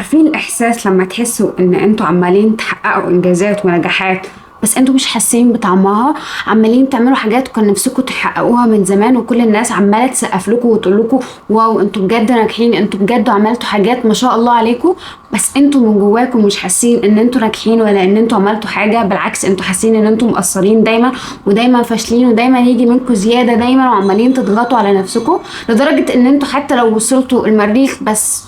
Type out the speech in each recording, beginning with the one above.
عارفين الاحساس لما تحسوا ان انتوا عمالين تحققوا انجازات ونجاحات بس انتوا مش حاسين بطعمها، عمالين تعملوا حاجات كان نفسكم تحققوها من زمان وكل الناس عماله تسقف لكم وتقول لكم wow انتوا بجد ناجحين، انتوا بجد عملتوا حاجات ما شاء الله عليكم، بس انتوا من جواكم مش حاسين ان انتوا ناجحين ولا ان انتوا عملتوا حاجة. بالعكس انتوا حاسين ان انتوا مقصرين دايما ودايما فاشلين ودايما يجي منكم زيادة دايما وعمالين تضغطوا على نفسكم لدرجة ان انتوا حتى لو وصلتوا المريخ بس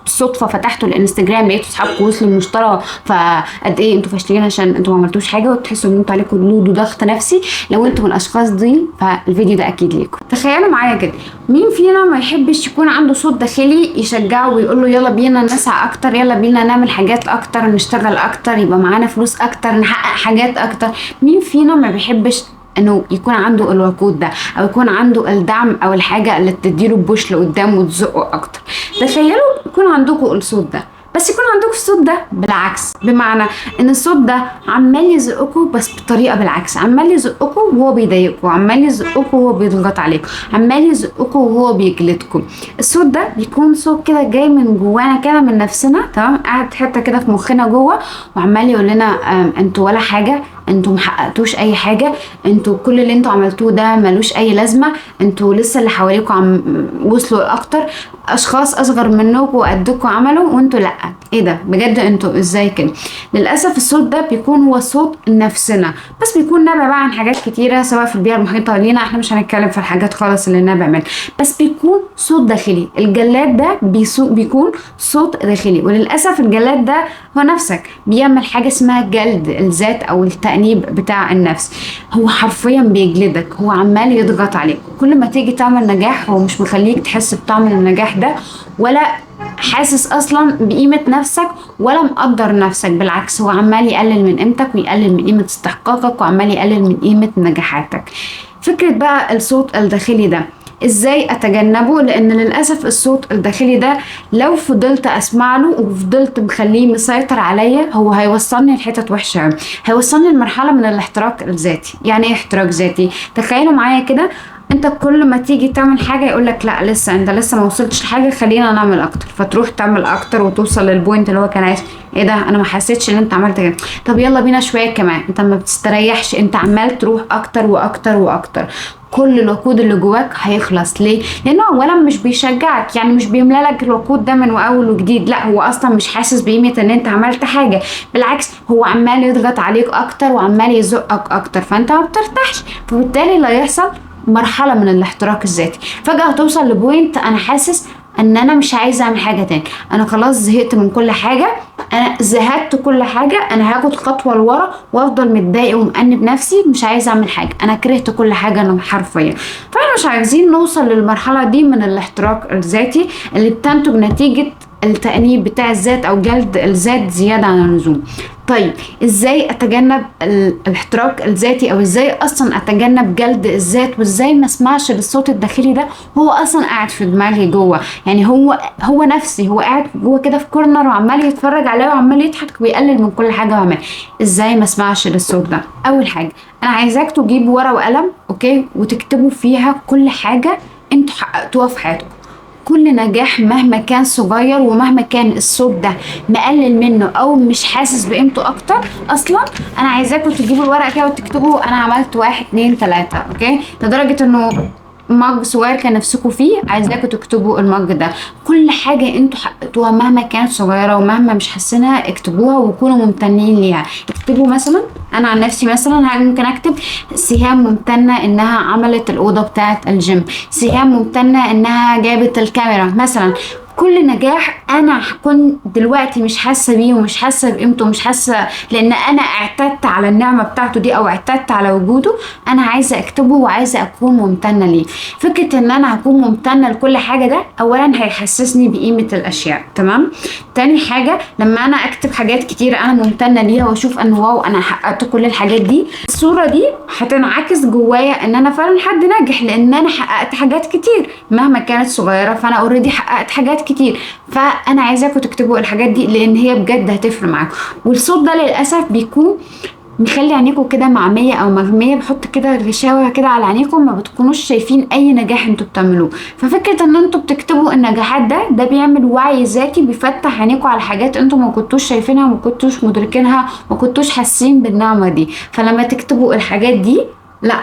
بالصدفة فتحتوا الانستجرام لقيتوا اصحابكم وصلوا المشترى، فقد ايه انتوا فاشلين عشان انتوا ما عملتوش حاجة وتحسوا ان انتوا عليكم load وضغط نفسي. لو انتوا من الاشخاص دي فالفيديو ده اكيد ليكم. تخيلوا معايا كده، مين فينا ما يحبش يكون عنده صوت داخلي يشجعه ويقول له يلا بينا نسعى اكتر، يلا بينا نعمل حاجات اكتر، نشتغل اكتر، يبقى معانا فلوس اكتر، نحقق حاجات اكتر؟ مين فينا ما بيحبش انه يكون عنده الوقود ده او يكون عنده الدعم او الحاجة اللي تديله push لقدام وتزقه اكتر؟ تخيلوا يكون عندكم الصوت ده، بس يكون عندكم الصوت ده بالعكس، بمعنى ان الصوت ده عمال يزقكم بس بطريقة بالعكس، عمال يزقكم وهو بيضايقكم، عمال يزقكم وهو بيضغط عليكم، عمال يزقكم وهو بيجلدكم. الصوت ده بيكون صوت كده جاي من جوانا كده من نفسنا، تمام، قاعد حتة كده في مخنا جوه وعمال يقول لنا انتوا ولا حاجة، انتوا محققتوش اي حاجة، انتوا كل اللي انتوا عملتوه ده ملوش اي لازمه، انتوا لسه اللي حواليكوا عم وصلوا اكتر، اشخاص اصغر منكم وقدكم عملوا وانتوا لا، ايه ده بجد انتوا ازاي كده؟ للاسف الصوت ده بيكون هو صوت نفسنا، بس بيكون نابع بقى عن حاجات كتيرة سواء في البيئة المحيطة لينا، احنا مش هنتكلم في الحاجات خالص اللي نابع منها، بس بيكون صوت داخلي. الجلاد ده بيكون صوت داخلي، وللاسف الجلاد ده هو نفسك، بيعمل حاجة اسمها جلد الذات او التأنيب بتاع النفس. هو حرفيا بيجلدك، هو عمال يضغط عليك، كل ما تيجي تعمل نجاح هو مش مخليك تحس بطعم النجاح ده ولا حاسس اصلا بقيمة نفسك ولا مقدر نفسك، بالعكس هو عمال يقلل من قيمتك ويقلل من قيمة استحقاقك وعمال يقلل من قيمة نجاحاتك. فكرة بقى الصوت الداخلي ده ازاي اتجنبه؟ لان للاسف الصوت الداخلي ده لو فضلت اسمع له وفضلت مخليه مسيطر عليا هو هيوصلني لحتت وحشة، هيوصلني لمرحلة من الاحتراق الذاتي. يعني ايه احتراق ذاتي؟ تخيلوا معايا كده، انت كل ما تيجي تعمل حاجة يقولك لا لسه، انت لسه ما وصلتش لحاجة، خلينا نعمل اكتر، فتروح تعمل اكتر وتوصل لل point اللي هو كان عايز. ايه ده انا ما حسيتش ان انت عملت كده، طب يلا بينا شوية كمان. انت ما بتستريحش، انت عمال تروح اكتر واكتر واكتر، كل الوقود اللي جواك هيخلص. ليه؟ لانه اولا مش بيشجعك، يعني مش بيملى لك الوقود ده من اول وجديد، لا هو اصلا مش حاسس بقيمة ان انت عملت حاجة، بالعكس هو عمال يضغط عليك اكتر وعمال يزقك اكتر، فانت ما بترتاحش، فبالتالي اللي هيحصل مرحلة من الاحتراق الذاتي. فجاة هتوصل ل point انا حاسس ان انا مش عايزه اعمل حاجة تاني، انا خلاص زهقت من كل حاجة، انا زهدت كل حاجة، انا هاخد خطوة لورا وافضل متضايق ومأنب نفسي، مش عايزه اعمل حاجة، انا كرهت كل حاجة انا حرفيا. فاحنا مش عايزين نوصل للمرحلة دي من الاحتراق الذاتي اللي بتنتج نتيجة التأنيب بتاع الذات او جلد الذات زيادة عن اللزوم. طيب ازاي اتجنب الاحتراق الذاتي، او ازاي اصلا اتجنب جلد الذات، وازاي ما اسمعش للصوت الداخلي ده؟ هو اصلا قاعد في دماغي جوه، يعني هو نفسي، هو قاعد جوه كده في corner وعمال يتفرج عليا وعمال يضحك ويقلل من كل حاجة وعمال. ازاي ما اسمعش للصوت ده؟ اول حاجة انا عايزاك تجيب ورقة وقلم، okay، وتكتبوا فيها كل حاجة انتوا حققتوها في حياتكم، كل نجاح مهما كان صغير ومهما كان الصوت ده مقلل منه او مش حاسس بقيمته اكتر اصلا. انا عايزاكم تجيبوا الورقة كده وتكتبوا انا عملت 1 2 3، okay، لدرجة انه mug صغير كان نفسكم فيه عايزاكم تكتبوا ال mug ده. كل حاجة انتوا حققتوها مهما كانت صغيرة ومهما مش حاسينها اكتبوها وكونوا ممتنين ليها. اكتبوا مثلا، انا عن نفسي مثلا ممكن اكتب سهام ممتنة انها عملت الاوضة بتاعه الجيم، سهام ممتنة انها جابت الكاميرا مثلا. كل نجاح انا كنت دلوقتي مش حاسه بيه ومش حاسه بقيمته ومش حاسه لان انا اعتدت على النعمة بتاعته دي او اعتدت على وجوده، انا عايزه اكتبه وعايزه اكون ممتنة ليه. فكرة ان انا هكون ممتنة لكل حاجة ده اولا هيحسسني بقيمة الاشياء، تمام. تاني حاجة لما انا اكتب حاجات كتير انا ممتنة ليها واشوف ان wow انا حققت كل الحاجات دي، الصورة دي هتنعكس جوايا ان انا فعلا حد ناجح لان انا حققت حاجات كتير مهما كانت صغيرة، فانا already حققت حاجات كتير. فانا عايزاكم تكتبوا الحاجات دي لان هي بجد هتفرق معاكم. والصوت ده للاسف بيكون مخلي عينيكم كده معميه او مغميه، بحط كده غشاوة كده على عينيكم، ما بتكونوش شايفين اي نجاح انتوا بتعملوه. ففكره ان انتوا بتكتبوا النجاحات ده بيعمل وعي ذاتي، بيفتح عينيكم على حاجات انتوا ما كنتوش شايفينها وما كنتوش مدركينها وما كنتوش حاسين بالنعمة دي. فلما تكتبوا الحاجات دي لا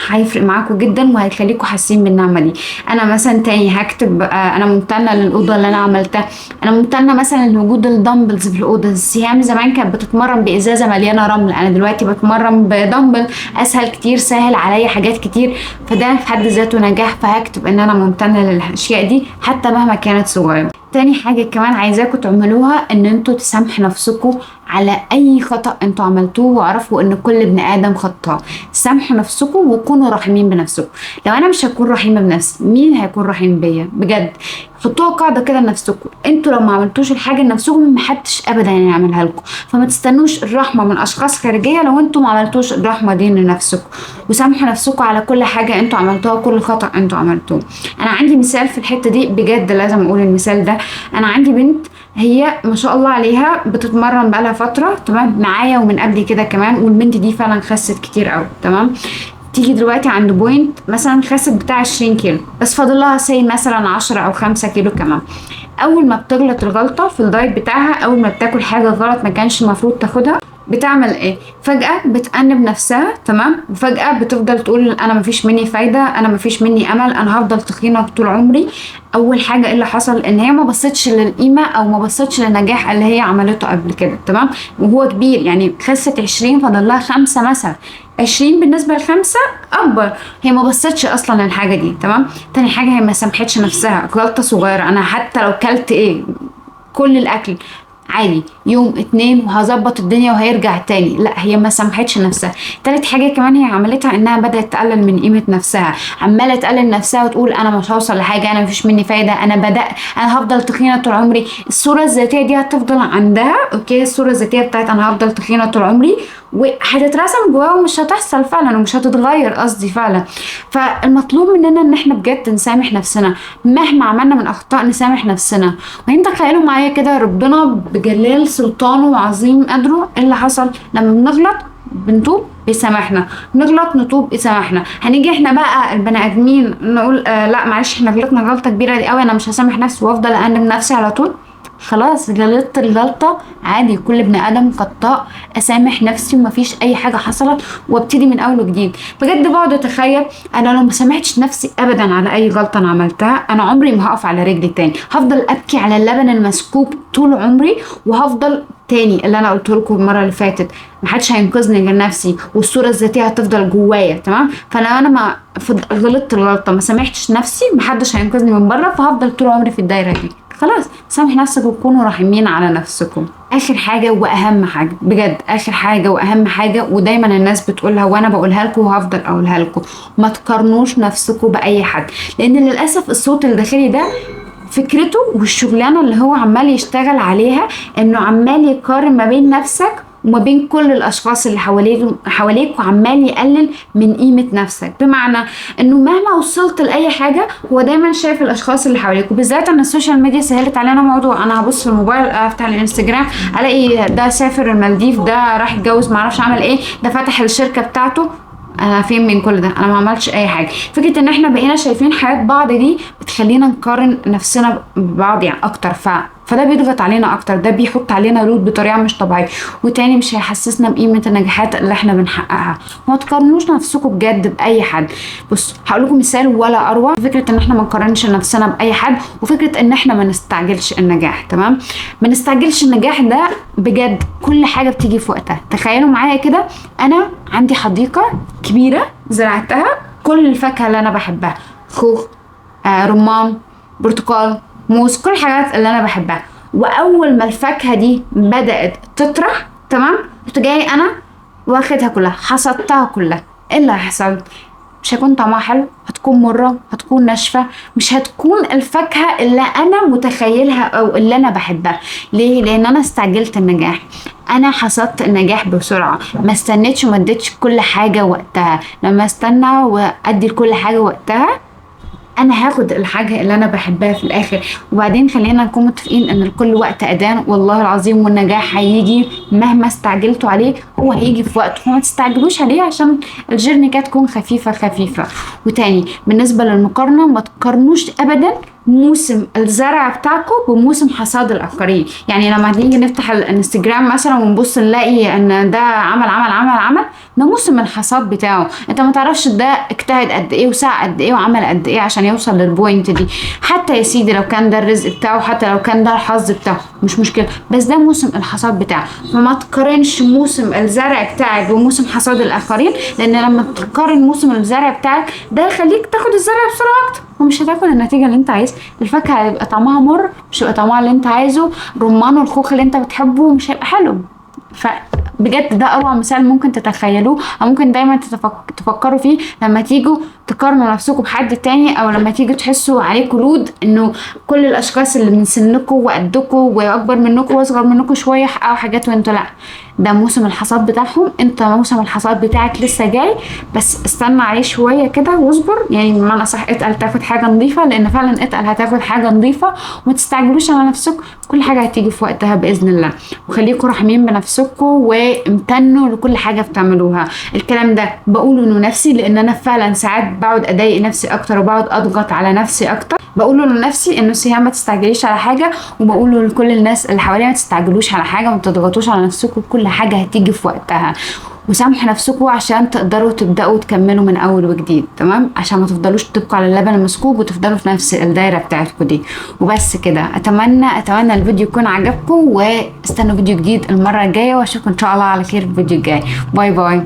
هيفرق معاكم جدا وهيخليكم حاسين بالنعمة دي. انا مثلا تاني هكتب انا ممتنة للاوضه اللي انا عملتها، انا ممتنة مثلا لوجود ال dumbbells في الاوضة. سهام زمان كانت بتتمرن بازازه مليانة رمل، انا دلوقتي بتمرن بدمبل، اسهل كتير، سهل عليا حاجات كتير، فده في حد ذاته نجاح. فهكتب ان انا ممتنة للاشياء دي حتى مهما كانت صغيرة. تاني حاجة كمان عايزاكم تعملوها ان انتوا تسامحوا نفسكم على اي خطأ انتوا عملتوه، واعرفوا ان كل ابن ادم خطاء. سامحوا نفسكم وكونوا رحيمين بنفسكم. لو انا مش هكون رحيمة بنفسي، مين هيكون رحيم بيا؟ بجد حطوها قاعدة كده لنفسكم، انتوا لو ما عملتوش الحاجة لنفسكم محدش ابدا يعملها لكم. فما تستنوش الرحمة من اشخاص خارجية لو انتوا ما عملتوش الرحمة دي لنفسكم. وسامحوا نفسكم على كل حاجة انتوا عملتوها، كل خطأ انتوا عملتوه. انا عندي مثال في الحتة دي بجد لازم اقول المثال ده. انا عندي بنت هي ما شاء الله عليها بتتمرن بقالها فترة، تمام، معايا ومن قبل كده كمان، والبنت دي فعلا خست كتير قوي، تمام. تيجي دلوقتي عند point مثلا خست بتاع 20 كيلو، بس فاضل لها say مثلا 10 او 5 كيلو كمان. اول ما بتغلط الغلطة في ال diet بتاعها، اول ما بتاكل حاجة غلط ما كانش المفروض تاخدها، بتعمل ايه؟ فجأة بتأنب نفسها، تمام، وفجأة بتفضل تقول انا مفيش مني فايدة، انا مفيش مني امل، انا هفضل تخينة طول عمري. اول حاجة ايه اللي حصل؟ ان هي ما بصتش للقيمة او ما بصتش للنجاح اللي هي عملته قبل كده، تمام، وهو كبير، يعني خست 20 فاضل لها 5 مثلا، 20 بالنسبة ل5 اكبر، هي ما بصتش اصلا للحاجة دي، تمام. تاني حاجة هي ما سامحتش نفسها، غلطة صغيرة، انا حتى لو كلت ايه كل الاكل عادي يوم 2 وهظبط الدنيا وهيرجع تاني، لا هي ما سامحتش نفسها. تالت حاجة كمان هي عملتها انها بدأت تقلل من قيمة نفسها، عمالة تقلل نفسها وتقول انا مش هوصل لحاجة، انا مفيش مني فايدة، انا بدأ، انا هفضل تخينة طول عمري. الصورة الذاتية دي هتفضل عندها، okay، الصورة الذاتية بتاعت انا هفضل تخينة طول عمري وهتترسم جواها ومش هتحصل فعلا ومش هتتغير قصدي فعلا. فالمطلوب مننا ان احنا بجد نسامح نفسنا مهما عملنا من اخطاء، نسامح نفسنا. وانت تخيلوا معايا كده ربنا بجلال سلطانه وعظيم قدره ايه اللي حصل؟ لما بنغلط بنتوب بيسامحنا، نغلط نتوب يسامحنا. هنيجي احنا بقى البني ادمين نقول لا معلش احنا غلطنا غلطه كبيرة دي قوي، انا مش هسامح نفسي وافضل اأنب نفسي على طول. خلاص غلطت الغلطة عادي، كل ابن ادم خطاء، اسامح نفسي ومفيش اي حاجة حصلت وابتدي من اول وجديد. بجد بقعد اتخيل انا لو ما سامحتش نفسي ابدا على اي غلطه انا عملتها، انا عمري ما هقف على رجلي تاني، هفضل ابكي على اللبن المسكوب طول عمري، وهفضل تاني اللي انا قلت لكم المرة اللي فاتت محدش هينقذني غير نفسي، والصورة الذاتية هتفضل جوايا، تمام. فلو انا ما غلطت الغلطة ما سامحتش نفسي محدش هينقذني من بره، فهفضل طول عمري في الدايرة دي. خلاص سامح نفسك وكونوا رحيمين على نفسكم. اخر حاجة واهم حاجة بجد، اخر حاجة واهم حاجة ودايما الناس بتقولها وانا بقولها لكم وهفضل اقولها لكم، ما تقارنوش نفسكم باي حد، لان للاسف الصوت الداخلي ده فكرته والشغلانه اللي هو عمال يشتغل عليها انه عمال يقارن ما بين نفسك وما بين كل الاشخاص اللي حواليك، وعمال يقلل من قيمة نفسك. بمعنى انه مهما وصلت لاي حاجة هو دايما شايف الاشخاص اللي حواليك، وبالذات ان ال social media سهلت علينا موضوع. انا هبص في الموبايل، افتح الانستجرام، الاقي ده سافر المالديف، ده راح اتجوز معرفش عمل ايه، ده فتح الشركة بتاعته، انا فين من كل ده؟ انا ما عملتش اي حاجة. فكرة ان احنا بقينا شايفين حياة بعض دي بتخلينا نقارن نفسنا ببعض يعني اكتر، فده بيضغط علينا اكتر، ده بيحط علينا load بطريقة مش طبيعية، وتاني مش هيحسسنا بقيمة النجاحات اللي احنا بنحققها. ما تقارنوش نفسكم بجد باي حد. بص هقول لكم مثال ولا اروع، فكرة ان احنا ما نقارنش نفسنا باي حد، وفكره ان احنا ما نستعجلش النجاح، تمام؟ ما نستعجلش النجاح ده بجد، كل حاجة بتيجي في وقتها. تخيلوا معايا كده، انا عندي حديقة كبيرة زرعتها كل الفاكهة اللي انا بحبها، خوخ، رمان، برتقال، موز، كل الحاجات اللي انا بحبها. واول ما الفاكهة دي بدات تطرح، تمام، كنت جاي انا واخدها كلها، حصدتها كلها. ايه اللي هيحصل؟ مش هيكون طعمها حلو، هتكون مرة، هتكون ناشفة، مش هتكون الفاكهة اللي انا متخيلها او اللي انا بحبها. ليه؟ لان انا استعجلت النجاح، انا حصدت النجاح بسرعة، ما استنيتش وما اديتش كل حاجة وقتها. لما استنى وادي كل حاجة وقتها انا هاخد الحاجة اللي انا بحبها في الاخر. وبعدين خلينا نكون متفقين ان لكل وقت اذان، والله العظيم، والنجاح هيجي مهما استعجلتوا عليه، هو هيجي في وقته، فما تستعجلوش عليه عشان ال journey كده تكون خفيفة خفيفة. وتاني بالنسبة للمقارنه، ما تقارنوش ابدا موسم الزرع بتاعكم بموسم حصاد الاخرين. يعني لما نيجي نفتح الانستجرام مثلا ونبص نلاقي ان ده عمل عمل عمل عمل، ده موسم الحصاد بتاعه، انت ما تعرفش ده اجتهد قد ايه وسعى قد ايه وعمل قد ايه عشان يوصل لل point دي. حتى يا سيدي لو كان ده الرزق بتاعه، حتى لو كان ده الحظ بتاعه، مش مشكلة، بس ده موسم الحصاد بتاعه. فما تقارنش موسم الزرع بتاعك بموسم حصاد الاخرين، لان لما تقارن موسم الزرع بتاعك ده يخليك تاخد الزرع بسرعة اكتر، ومش هتاكل النتيجة اللي انت عايزها. الفاكهة هيبقى طعمها مر، مش هيبقى طعمها اللي انت عايزه، رمان والخوخ اللي انت بتحبه مش هيبقى حلو. فبجد ده اروع مثال ممكن تتخيلوه، او ممكن دايما تفكروا فيه لما تيجوا تقارنوا نفسكم بحد تاني، او لما تيجوا تحسوا عليكم load انه كل الاشخاص اللي من سنكم وقدكم واكبر منكم واصغر منكم شوية حققوا حاجات وانتوا لا. ده موسم الحصاد بتاعهم، انت موسم الحصاد بتاعك لسه جاي، بس استنى عليه شوية كده واصبر، يعني بمعنى صح اتقل تاخد حاجة نظيفة، لان فعلا اتقل هتاخد حاجة نظيفة، وما تستعجلوش على نفسكم، كل حاجة هتيجي في وقتها باذن الله. وخليكم رحمين بنفسكم وامتنوا لكل حاجة بتعملوها. الكلام ده بقوله لنفسي، لان انا فعلا ساعات بقعد اضايق نفسي اكتر وبقعد اضغط على نفسي اكتر. بقوله لنفسي انه سهام ما تستعجليش على حاجة، وبقوله لكل الناس اللي حواليا ما تستعجلوش على حاجة وما تضغطوش على نفسكم، كل حاجة هتيجي في وقتها. وسامحوا نفسكم عشان تقدروا تبداوا تكملوا من اول وجديد، تمام؟ عشان ما تفضلوش تبقوا على اللبن المسكوب وتفضلوا في نفس الدايرة بتاعتكم دي. وبس كده، اتمنى الفيديو يكون عجبكم، واستنوا فيديو جديد المرة الجاية، واشوفكم ان شاء الله على خير في الفيديو الجاي. bye bye.